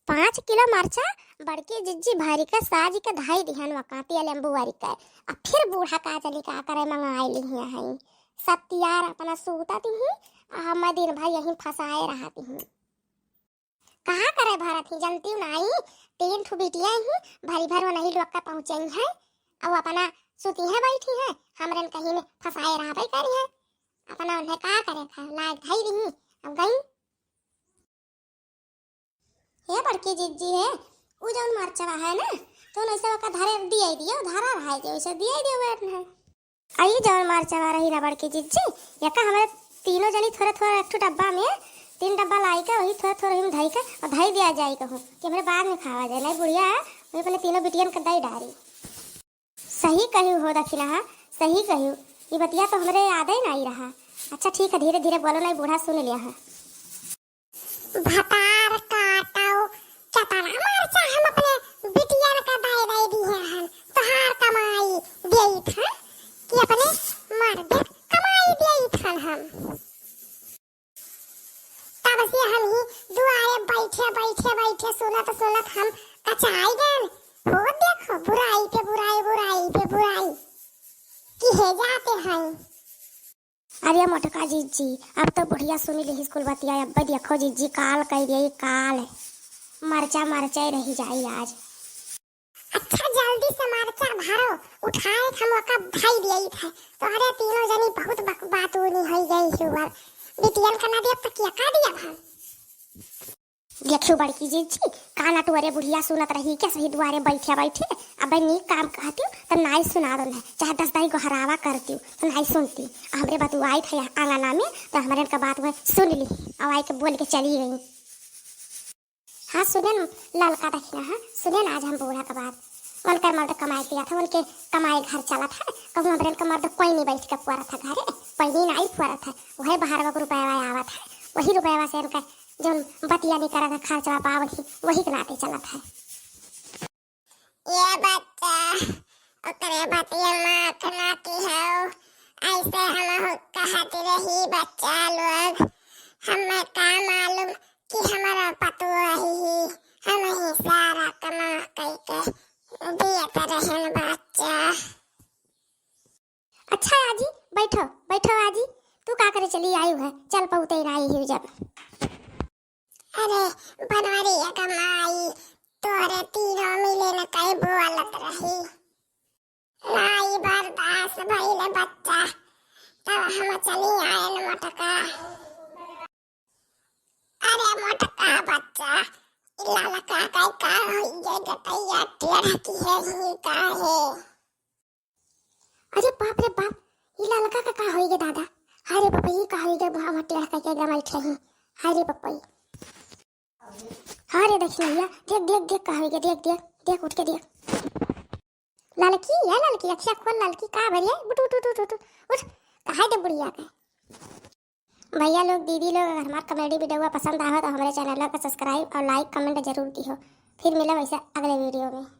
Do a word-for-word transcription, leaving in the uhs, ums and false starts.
पाँच किलो मरचा बड़की जिज्जी भरी के साज के धई दिहन वकाती लेम्बू वारी के। आ फिर बूढ़ा का जनी का करे मंगाई लिहिया हई। सत्यार अपना सूता दिही, आ हम दिन भर यहीं फंसाए रहती हूँ। कहाँ करे भरत ही जनती नाई, तीन ठो बिटिया ही भरी भर वनही लोग का पहुँचे हैं। अब अपना सुती है बैठी है, हमरन कहीं में फंसाए रहबे करी है। अपना उन्हें का करे था, लायक धई दिही, अब गई। हे बड़की जिज्जी हे, उ जौन मरचवा है ना, तो ऐसे ओका धरे दिए दियो, धरा रहा है जो ऐसे दिए दियो बैठ है। अई जौन मरचवा रही ना बड़की जिज्जी, यका हमरे तीनों जनी थोड़े थोड़े एक ठो डब्बा में, तीन डब्बा लाई के वही थोड़े थोड़े हम धई के और धई दिया जाई कहूँ कि हमरे बाद में खावा जाए, नहीं बुढ़िया वही अपने तीनों बिटियन के दई डारी। सही कही हो दखिनहा, सही कही। ई बतिया तो हमरे यादे नाई रहा। अच्छा ठीक है, धीरे धीरे बोलो, नाई बूढ़ा सुन लिया है। भतार काटो, केतना मरचा हम अपने बिटियन का दई दई दिहे हन, तोहार कमाई देइत हन कि अपने मर्द कमाई देइत हन हम। तब से हम ही दुआरे बैठे, बैठे, बैठे सुनत, सुनत हम कचाई गए। हो देखो, बुराई पे बुराई, बुराई पे बुराई किहे जाते हैं। अरे मोटका जिज्जी, अब तो बुढ़िया सुनी ली स्कूल बतिया। अब देखो जिज्जी, काल कह दिया, ये काल मरचा मरचा ही रही जाई आज। अच्छा, जल्दी से मरचा धरो, उठाए के हम ओका धई दियई थे। तोहरे तीनों जनी बहुत बक-, बातूनी होई गई हुआ। बिटियन का ना दियब त क्या का दियब हम? देखियो बड़की जिज्जी, काना टुअरे बुढ़िया सुनत रही के सही दुआरे बैठे बैठे। अब नीक काम कहती हूँ तो नाई सुना दो, चाहे दस दाई गोहरावा करती हूँ तो नाई सुनती। हमरे बतुआई थे आंगना में तो हमरे का बात वह सुन ली, अब आई के बोल के चली गई। हाँ, सुने न, ललका दखिनहा, हाँ, सुने न, आज हम बूढ़ा का बात। उनकर मर्द कमाई पिया था, उनके कमाई घर चलत है, कहूँ हमरे का मर्द कोई नहीं बैठ के पुअरत है घरे, कोई नहीं नाई पुअरत है, वही बाहर वक रुपया आवत है, वही रुपया से इनका जौन बतिया नहीं करत है, खर्चवा पावत ही, वही के नाते चलत है। ये बच्चा, ओकरे बतिया माफ ना की हो, ऐसे हम कहत रही बच्चा लोग, हमें का मालूम कि हमारा पतोह ही, हम ही सारा कमा कई के दियत रहन बच्चा। अच्छा आजी, बैठो, बैठो आजी, तू का करे चली आई है? चल पौते आई ही जब। अरे बनवरिया का माई, तोरे तीनों मिले न कई बोलत रही। नाई बर्दाश्त भइले बच्चा, तब हम चली आएन मोटका। अरे मोटका बच्चा, ई ललका का का होई गे गटैया टेढ़ की है ही का है? अरे बाप रे बाप, ई ललका का का होई गे दादा? हाय रे बापा, ई का होई गे बुढ़ावा टेढ़ का के गमल ठेही? हाय रे बापा ई। हाँ रे दखिनहिया, देख, देख, देख, का होई गे, देख, देख, देख, उठ के देख। ललकी, ये ललकी, अखिया खोल ललकी, का भरिए, उठ, उठ, उठ, उठ, उठ, उठ, कहाँ दे बुढ़िया के? भैया लोग, दीदी लोग, अगर हमार comedy video पसंद आवे तो हमारे channel को subscribe और like comment जरूर दिहो। फिर मिलब ऐसे अगले video में।